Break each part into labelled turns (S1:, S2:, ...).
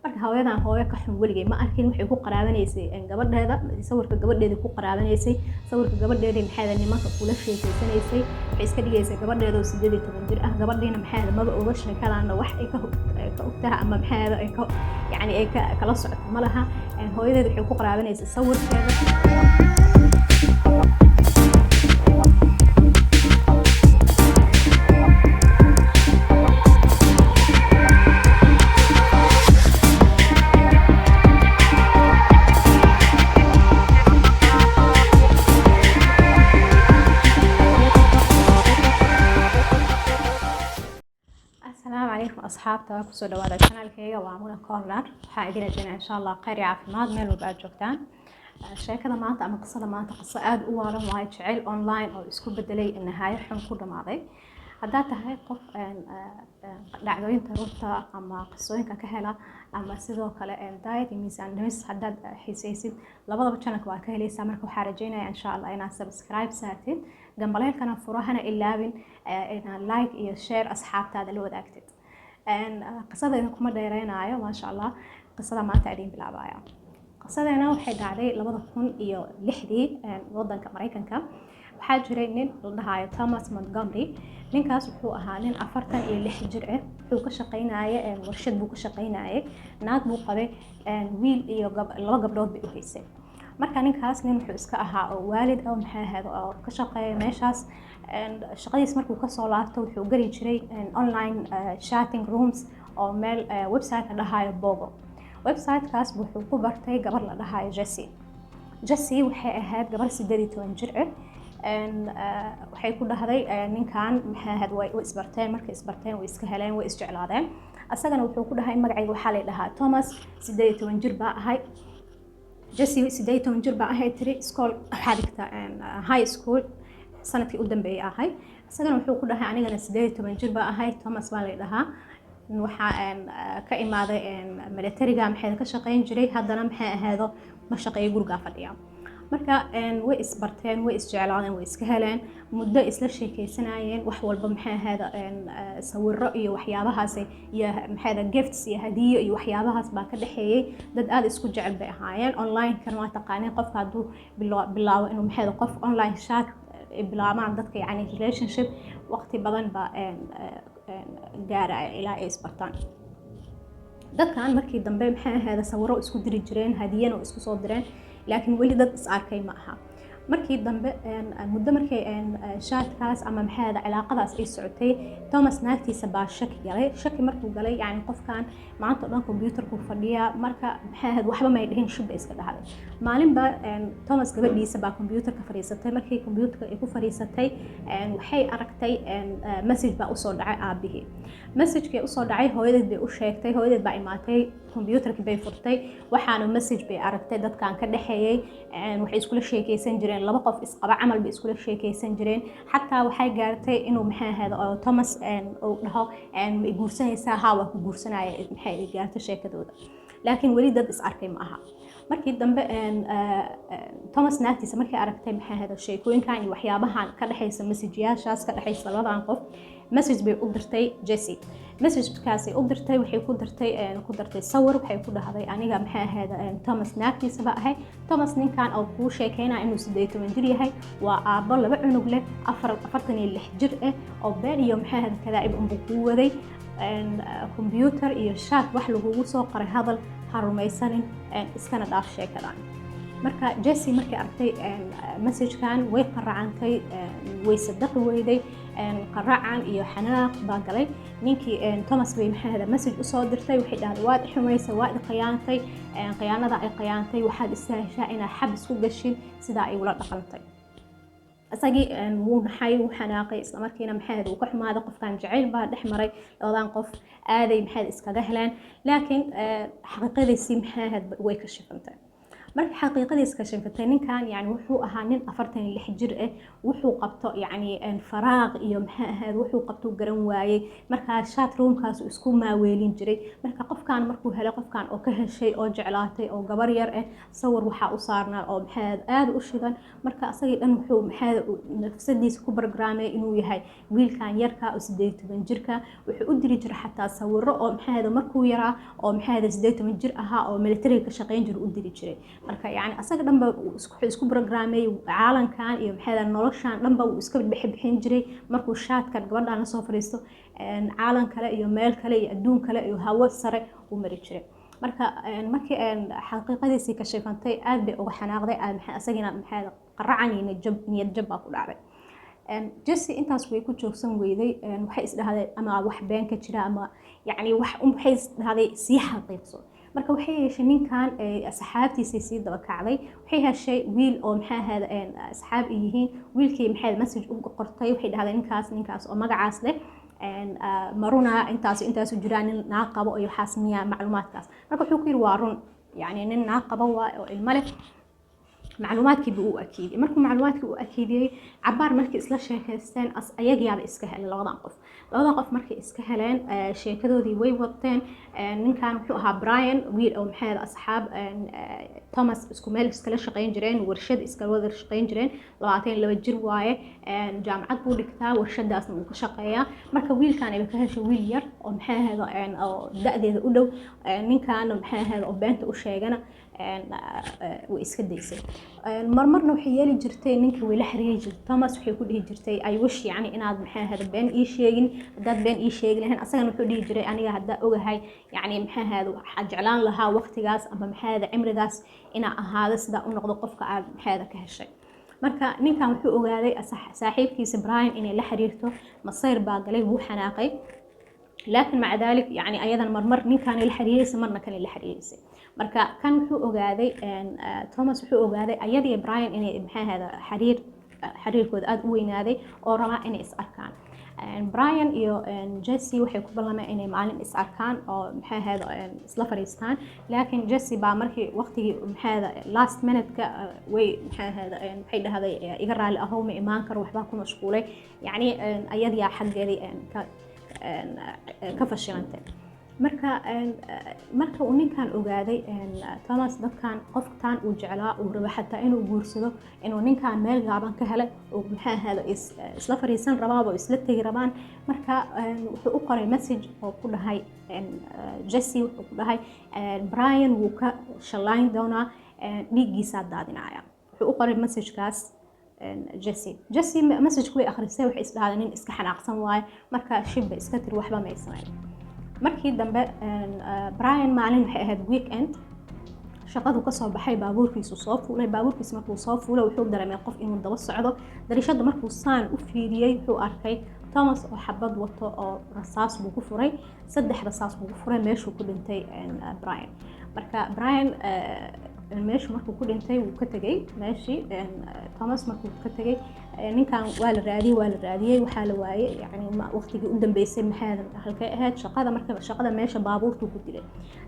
S1: Marka hooyadan hooyo ka xun weligay ma arkin. Waxay ku qaraabanaysay gabadheeda, sawirka gabadheeda ku qaraabanaysay, sawirka gabadheeda maxay nimanka kula sheekeysanaysay. Waxay iska dhigaysay gabadheeda oo 18 jir ah. Gabadhiina maxay maba oga sheekadaana, wax ay ka ogtahay ama maxay ay ka, yani, ay kala socoto ma laha. Hooyadeed waxay ku qaraabanaysay sawirkeeda. Asalaamu calaykum asxaabta, kusoo dhawaada channelkayga, waa Muna Corner. Waxaa idin rajaynaya, insha Allah, khayr iyo caafimaad meel walba aad joogtaan. Sheekada maanta ama qisada maanta qiso aada u waalan waayo, jacayl online oo isku bedelay nihaayo xun ku dhamaaday. Haddaad tahay qof dhacdooyinka runta ama qisooyinka ka hela, ama sidoo kale diet iyo miisaan dhimis haddaad xiisaysid, labadaba channelka waa ka helaysaa. Marka waxaa rajaynaya, insha Allah, inaad subscribe saartid, gambaleelkana furahana ilaabin, inaad like iyo share asxaabtaada la wadaagtid. Qisada idinkuma dheereynayo, maasha Allah. Qisada maanta idiin bilaabaya, qisadeena waxay dhacday 2006-dii wadanka Maraykanka. Waxaa jiray nin la dhahayo Thomas Montgomery. Ninkaas wuxuu ahaa nin 46 jir ah. Wuxuu ka shaqaynayay warshad buu ka shaqaynayay. Naag buu qabay, wiil iyo laba gabdhood bay u haysay. Marka ninkaas nin wuxuu iska ahaa oo waalid ah, maxay ahayd, oo ka shaqeeya meeshaas. Shaqadiis markuu kasoo laabto, wuxuu geli jiray online chatting rooms oo meel website la dhahayo Bogo. Websitekaas wuxuu ku bartay gabar la dhahayo Jessie. Jessie waxay ahayd gabar 18 jir ah. Waxay ku dhahday ninkan, maxay ahayd, way isbarteen. Markay isbarteen, way iska heleen, way isjeclaadeen. Asagana wuxuu ku dhahay, "Magacayga waxaa la dhahaa Thomas, 18 jir baa ahay." Jessie 18 jir baa ahay tiri, school waxaa dhigta high school, sanadkii u dambeeyay ahay. Isagana wuxuu ku dhahay, "Anigana 18 jir baa ahay, Thomas baa la dhahaa, waxaa ka imaaday militariga, maxay ka shaqayn jiray, haddana maxay ahaado ma shaqeeyo, gurigaa fadhiya." Marka way isbarteen, way isjeclaadeen, way iska heleen, muddo isla sheekeysanayeen, wax walba maxay ahayd, sawiro iyo waxyaabahaas iyo maxay ahayd gifts iyo hadiyo iyo waxyaabahaas baa ka dhexeeyey. Dad aada isku jecel bay ahaayeen. Online-kan waa taqaaneen, qofka hadduu bilaabo inuu maxay ahayd qof online chat bilaabaan dadka, yacni relationship waqti badan baa gaaraya ilaa ay isbartaan dadkan. Markii dambe maxay ahayd sawiro isku diri jireen, hadiyana oo isku soo direen, laakiin weli dad is arkay ma aha. Markii dambe muddo markay chatkaas ama maxay ahayd cilaaqadaas ay socotay, Thomas naagtiisa baa shaki galay. Shaki markuu galay, yani qofkan maanta o dhan computerku fadhiya, marka maxay ahayd waxba may dhihin, shub bay iska dhahday. Maalinba Thomas gabadhiisa baa computerka fadhiisatay. Markii computerka ay ku fadhiisatay, waxay aragtay message baa usoo dhacay aabihii. Messagekii usoo dhacay hooyadeed bay u sheegtay. Hooyadeed baa imaatay, computerkii bay furtay, waxaana message bay aragtay dadkan ka dhexeeyey. Waxay iskula sheekeysan jireen laba qof isqaba camal bay iskula sheekeysan jireen. Xataa waxay gaartay inuu maxay ahayd oo Thomas uu dhaho, "Ma i guursanaysaa?" "Haa, waa ku guursanaya." Maxay gaartay sheekadooda, laakiin weli dad is arkay ma aha. Markii dambe Thomas naagtiisa markay aragtay maxay ahayd sheekooyinkan iyo waxyaabahan ka dhexaysa, messageyaashaas ka dhexaysa labadan qof, message bay u dirtay Jessie. Messagekaasay u dirtay, waxay ku dartay sawir. Waxay ku dhahday, "Aniga maxay ahayd Thomas naagtiisa ba ahay. Thomas ninkan oo kuu sheekeynaya inuu 18 jir yahay waa aabbo laba cunug leh, 46 jir ah, oo been iyo maxay ahayd kadaa'ib unbuu kuu waday. Computer iyo chat wax lagugu soo qoray hadal ha rumaysanin, iskana dhaaf sheekadan." Marka Jessie markay aragtay messagekan, way qaracantay, way sadaqi weyday, qaracan iyo xanaaq baa galay. Ninkii Thomas bay maxay ahayd message usoo dirtay. Waxay dhahday, "Waad xumaysay, waad khiyaantay, khiyaanada ay khiyaantay waxaad istaaheshaa inaad xabis ku gashin sidaa ay ula dhaqantay." Isagii wuu naxay, wuu xanaaqay, isla markiina maxay ahayd uu ka xumaaday. Qofkan jacayl baa dhex maray labadan qof, aaday maxay iskaga heleen, laakiin xaqiiqadiisii maxay ahayd way ka shifantay. Markii xaqiiqadiis kashafatay, ninkan yani wuxuu ahaa nin 46 jir ah. Wuxuu qabto yani faraaq iyo, maxaa ahayd, wuxuu qabto garan waayey. Markaa chat roomkaas isku maaweelin jiray. Marka qofkan markuu helay, qofkan oo ka heshay oo jeclaatay oo gabar yar ah, sawir waxaa u saarnaa oo, maxaa, aada u shidan. Marka asagii dhan wuxuu, maxaa, nafsadiisa ku bargaraamay inuu yahay wiilkan yarka oo 18 jirka. Wuxuu u diri jiray xataa sawiro oo, maxaa, markuu yaraa oo, maxaa, 18 jir ahaa oo militariga ka shaqeyn jiray u diri jiray. Marka yani asaga dhanba wuxuu isku programmay caalamkan iyo, maxaa, noloshan dhanba uu iska bixin jiray. Markuu chatkan gabadhan lasoo fadhiisto, caalam kale iyo meel kale iyo adduun kale iyo hawo sare uu mari jiray. Marka markii xaqiiqadiisii kashifantay, aad bay uga xanaaqday. Asagina, maxaa, qaracan iyo niyad jab, niyad jab baa ku dhacday. Jesse intaas way ku joogsan weyday. Waxay isdhahday ama wax been ka jira ama yacni wax, waxay isdhahday sii xaqiiqso. Marka waxay heshay ninkan asxaabtiisay sii daba kacday. Waxay heshay wiil oo, maxaa ahayd, asxaab ay yihiin. Wiilkii, maxaa, message u qortay. Waxay dhahday, ninkaas oo magacaas leh maruna intaas intaasu jiraa, nin naa qabo iyo waxaas miyaa macluumaadkaas? Marka wuxuu ku yidhi, waa run, yacni nin naa qabo waa oo ilmo leh. Macluumaadkii buu u akiidiyey. Markuu macluumaadkii u akiidiyey, cabaar markii isla sheekaysteen, ayagiyaaba iska helay labadan qof. Labadan qof markay iska heleen, sheekadoodii way wateen. Ninkan wuxuu ahaa Brian, wiil oo, maxay, asxaab Thomas isku meel iskala shaqayn jireen, warshad iskala wada shaqayn jireen. 22 jir waaye, jaamacad buu dhigtaa, warshadaasna wuu ka shaqeeyaa. Marka wiilkan ay ka heshay wiil yar oo, maxay ahayd, oo da-deeda u dhow. Ninkan, maxay ahayd, oo beenta u sheegana way iska daysay. Marmarna waxay yeeli jirtay, ninka way la xiriiri jirtay Thomas. Waxay ku dhihi jirtay, "I wish yani inaad, maxay ahayd, been ii sheegin. Haddaad been ii sheegi lahayn." Asagana wuxuu dhihi jiray, "Aniga haddaa ogahay yani, maxay ahayd, waxaad jeclaan lahaa waqtigaas ama, maxay ahayd, cimrigaas inaa ahaado, sidaa u noqdo qofka aad, maxay ahayd, ka heshay." Marka ninkan wuxuu ogaaday saaxiibkiisa Brian inay la xiriirto. Masayr baa galay, wuu xanaaqay. Laakiin maca dalik yani ayadan marmar ninkaan la xiriiraysa, marna kan la xiriiraysay. Marka kan wuxuu ogaaday, Thomas wuxuu ogaaday ayadii Brian inay, maxay ahayd, xiriirkooda aada u weynaaday oo rabaa inay is arkaan. Brian iyo Jesse waxay ku ballameen inay maalin is arkaan oo, maxay ahayd, isla fadhiistaan. Laakiin Jesse baa markii waqtigii, maxay ahayd, last minute-ka way, maxay ahayd, waxay dhahday, "Iga raali ahow, ma imaan karo, waxbaa ku mashquulay." Yacni ayadiyaa xaggeedii ka fashilantay. Marka marka uu ninkan ogaaday Thomas dadkan qoftan uu jeclaa, uu rabo xataa inuu guursado, inuu ninkan meel gaaban ka helay oo, maxaa ahaada, isla fariisan rabaaba oo isla tegi rabaan. Marka wuxuu u qoray message oo ku dhahay Jesse, wuxuu ku dhahay, "Brian wuu ka shallayn doonaa, dhiiggiisaa daadinaya." Wuxuu u qoray messagekaas Jesse. Jesse message way akhrisay. Waxay isdhahday nin iska xanaaqsan waaye. Marka shibba iska tiri, waxba may samayn. Markii dambe Brian maalin waxay ahayd weekend, shaqadu kasoo baxay, baabuurkiisu soo fuulay. Baabuurkiisa markuu soo fuulay, wuxuu dareemay qof inuu daba socdo. Dariishada markuu saan u fiiriyey, wuxuu arkay Thomas oo xabad wato oo rasaas buu ku furay. Saddex rasaas buu ku furay. Meeshuu ku dhintay Brian. Marka Brian meeshu markuu ku dhintay, wuu ka tegey meeshii. Thomas markuu ka tegey, ninkan waa la raadiyey, waa la raadiyey, waxaa la waayey yani waqtigii u dambeysay, maxaa, halkay ahayd shaqada. Marka shaqada meesha baabuurtuu ku dilay.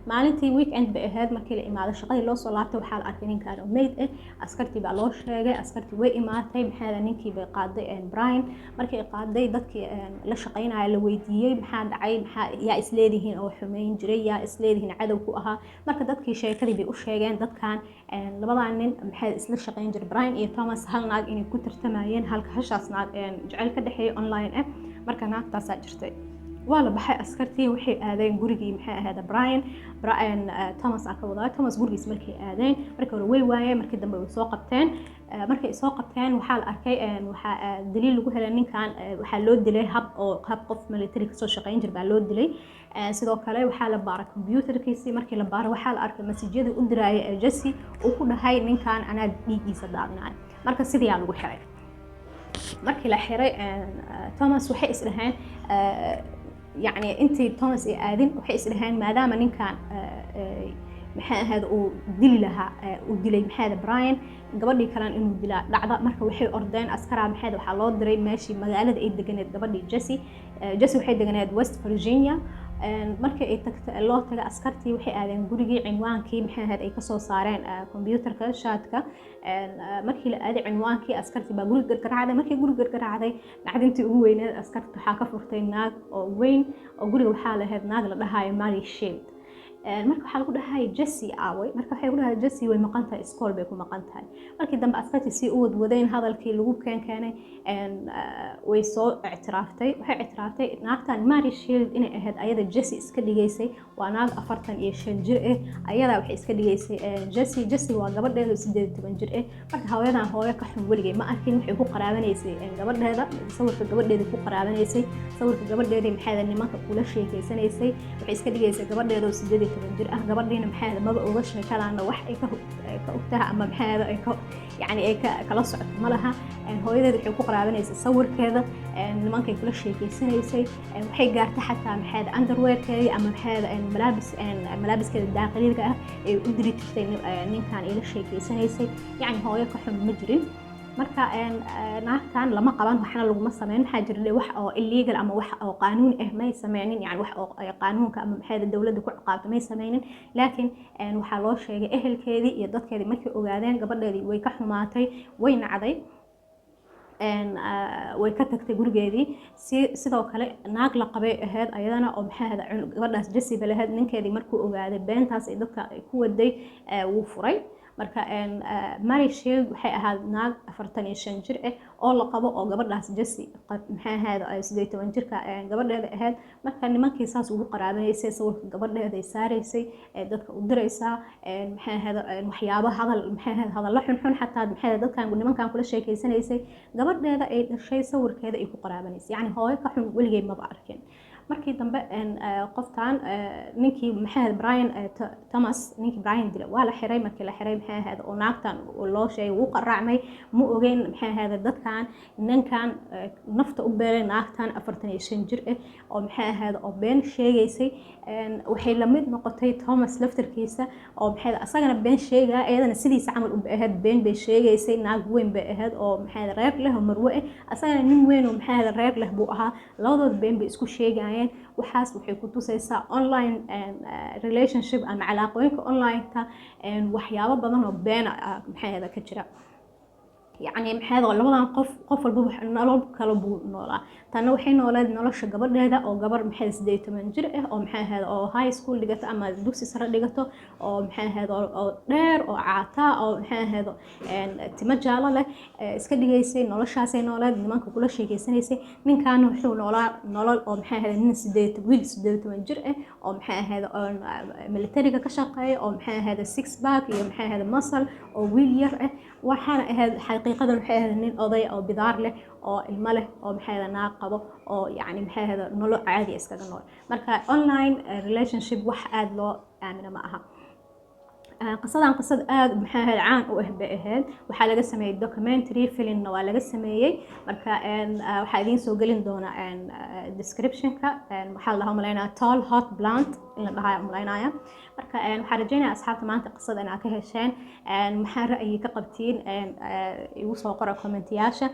S1: Maalintii weekend bay ahayd. Markii la imaaday shaqadii, loo soo laabtay, waxaa la arkay ninkan oo meyd ah. Askartii baa loo sheegay, askartii way imaatay. Maxaa, ninkii bay qaaday Brian. Markii ay qaaday, dadkii la shaqaynaya la weydiiyey, "Maxaa dhacay? Maxaa yaa isleedihiin oo xumeyn jiray? Yaa isleedihiin cadow ku ahaa?" Marka dadkii sheekadii bay u sheegeen. Dadkan labadan nin, maxay, isla shaqayn jiray, Brian iyo Thomas, hal naag inay ku tartamayeen, halka hashaas naag jecel ka dhexeeyay online ah. Marka naagtaasaa jirtay. Waa la baxay. Askartii waxay aadeen gurigii, maxay ahayd, Brian, Thomas aa ka wadaa, Thomas gurigiis. Markay aadeen, markii hore way waayeen, markii dambe way soo qabteen. Markay soo qabteen, waxaa la arkay, waxaa daliil lagu helay ninkan waxaa loo dilay hab oo hab qof military kasoo shaqayn jir baa loo dilay. Sidoo kale waxaa la baaray computerkiisii. Markii la baaray, waxaa la arkay messageyadii u diraayay ee Jesse uu ku dhahay, "Ninkan anaa dhiiggiisa daadinayo." Marka sidiyaa lagu xiray. Markii la xiray Thomas, waxay isdhaheen, yani intii Thomas ay aadin, waxay isdhaheen maadaama ninkan, maxay ahayd, uu dili lahaa, uu dilay, maxay ahayd, Brian, gabadhii kalena inuu dilaa dhacda. Marka waxay ordeen askaraa, maxay, waxaa loo diray meeshii magaalada ay deganeed gabadhii Jesse. Jesse waxay deganeed West Virginia. Markii ay tagta loo taga, askartii waxay aadeen gurigii, cinwaankii, maxay ahayd, ay kasoo saareen computerka shaadka. Markii la aaday cinwaankii, askartii baa guri gargaraacday. Markii guri gargaraacday, dhacdintii ugu weyneed, askarta waxaa ka furtay naag oo weyn oo guriga waxaa lahayd, naag la dhahayo Mary Shield. Marka waxaa lagu dhahay, "Jesse aaway?" Marka waxay ku dhahay, "Jesse way maqan tahay, iskool bay ku maqan tahay." Markii dambe askartii si u wadwadeen, hadalkii lagu keenay, way soo ictiraaftay. Waxay ictiraaftay naagtan Mary Shield inay ahayd ayada Jesse iska dhigaysay. Waa naag 45 jir ah. Ayadaa waxay iska dhigaysay Jesse. Jesse waa gabadheeda, 18 jir ah. Marka hooyadan hooyo ka xun weligay ma arkin. Waxay ku qaraabanaysay gabadheeda, sawirka gabadheeda ku qaraabanaysay, sawirka gabadheedii, maxay, nimanka kula sheekeysanaysay. Waxay iska dhigaysay gabadheeda oo 18 jir ah. Gabadhiina, maxay, maba uga sheekadaana wax ay ka ogtaha ama, maxay, ay ka yani ay kala socoto ma laha. Hooyadeed waxay ku qaraabanaysay sawirkeeda, nimankay kula sheekeysanaysay. Waxay gaartay xataa, maxay, underwearkeedii ama, maxay, malaabis malaabiskeeda daaqiliga ah ay u diri jirtay ninkan ay la sheekeysanaysay. Yacni hooyo ka xun ma jirin. Marka naagtan lama qaban, waxna laguma sameyn. Maxaa jira, wax oo illegal ama wax oo qaanuun ah may sameynin, yani wax oo qaanuunka ama, maxay, dowladda ku ciqaabto may sameynin. Laakiin waxaa loo sheegay ehelkeedii iyo dadkeedii. Markay ogaadeen, gabadheedii way ka xumaatay, way nacday, way ka tagtay gurigeedii. Si sidoo kale naag la qabay ahayd ayadana oo, maxay ahayd, gabadhaas Jesse ba lahayd. Ninkeedii markuu ogaaday beentaas ay dadka ku waday, wuu furay. Marka Mary Shield waxay ahayd naag 45 jir ah oo la qabo, oo gabadhaas Jesse, maxay ahayd, 18 jirka gabadheeda ahayd. Marka nimankii saas ugu qaraabanaysay, sawirka gabadheeda ay saaraysay, dadka u diraysaa, maxay ahayd, waxyaabo hadal, maxay ahayd, hadallo xunxun xataa, maxay ahayd, dadkan nimankan kula sheekeysanaysay, gabadheeda ay dhashay sawirkeeda ay ku qaraabanaysay. Yacni hooyo ka xun weligay maba arkin. Markii dambe qoftan, ninkii, maxay ahayd, Brian Thomas, ninkii Brian dila, waa la xiray. Markii la xiray, maxay ahayd, oo naagtan loo sheegay, wuu qaraacmay. Ma ogeyn, maxay ahayd, dadkan ninkan nafta u beelay naagtan 45 jir ah oo, maxay ahayd, oo been sheegaysay. Waxay la mid noqotay Thomas laftarkiisa oo, maxay, asagana been sheegaya, iyadana sidiisa camal u ahayd, been bay sheegaysay. Naag weyn bay ahayd oo, maxay ahayd, reer leh oo marwe ah. Asagana nin weyn oo, maxay ahayd, reer leh buu ahaa. Labadood been bay isku sheegayeen. Waxaas waxay ku tusaysaa online relationship ama calaaqooyinka online-ka waxyaabo badan oo beena, maxay ahayd, ka jira. Yacni, maxay, labadan qof, qof walba wax nolol kale buu noolaa. Tanna waxay nooleed nolosha gabadheeda oo gabar, maxay, 18 jir ah oo, maxay ahayd, oo high school dhigato ama dugsi sare dhigato, oo, maxay ahayd, oo dheer oo caata oo, maxay ahayd, timo jaalo leh iska dhigaysay. Noloshaasay nooleed, nimanka kula sheekeysanaysay. Ninkaana wuxuu noolaa nolol oo, maxay ahayd, nin sideed wiil 18 jir ah oo, maxay ahayd, oo militariga ka shaqeeya, oo, maxay ahayd, six pack iyo, maxay ahayd, muscle, oo wiil yar ah. Waxaana ahayd xaqiiqadan, waxay ahayd nin oday oo bidaar leh oo ilmo leh oo, maxay ahayd, naag qabo oo, yacni, maxay ahayd, nolol caadi iskaga nool. Marka online relationship wax aada loo aamino ma aha. Qisadan qisad aada, maxay ahayd, caan u ah bay ahayd. Waxaa laga sameeyey documentary filmna waa laga sameeyey. Marka waxaa idiin soo gelin doona descriptionka. Waxaa la dhahaa, umalaynaya, Tall Hot Blonde in la dhahayo umalaynaya. Marka waxaan rajeynaya, asxaabta, maanta qisada inaad ka hesheen. Maxaa ra'yi ka qabtiin? Igu soo qora commentiyaasha.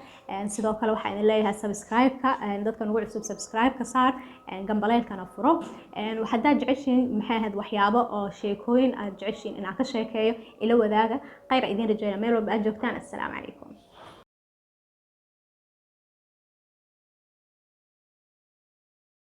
S1: Sidoo kale waxaa idin leeyahay subscribe-ka, dadka nagu cusub subscribe-ka saar, gambaleelkana furo. Haddaad jeceshiin, maxay ahayd, waxyaabo oo sheekooyin aad jeceshiin inaan ka sheekeeyo, ila wadaaga. Khayr idiin rajeynaya meel walba aad joogtaan. Assalaamu calaykum.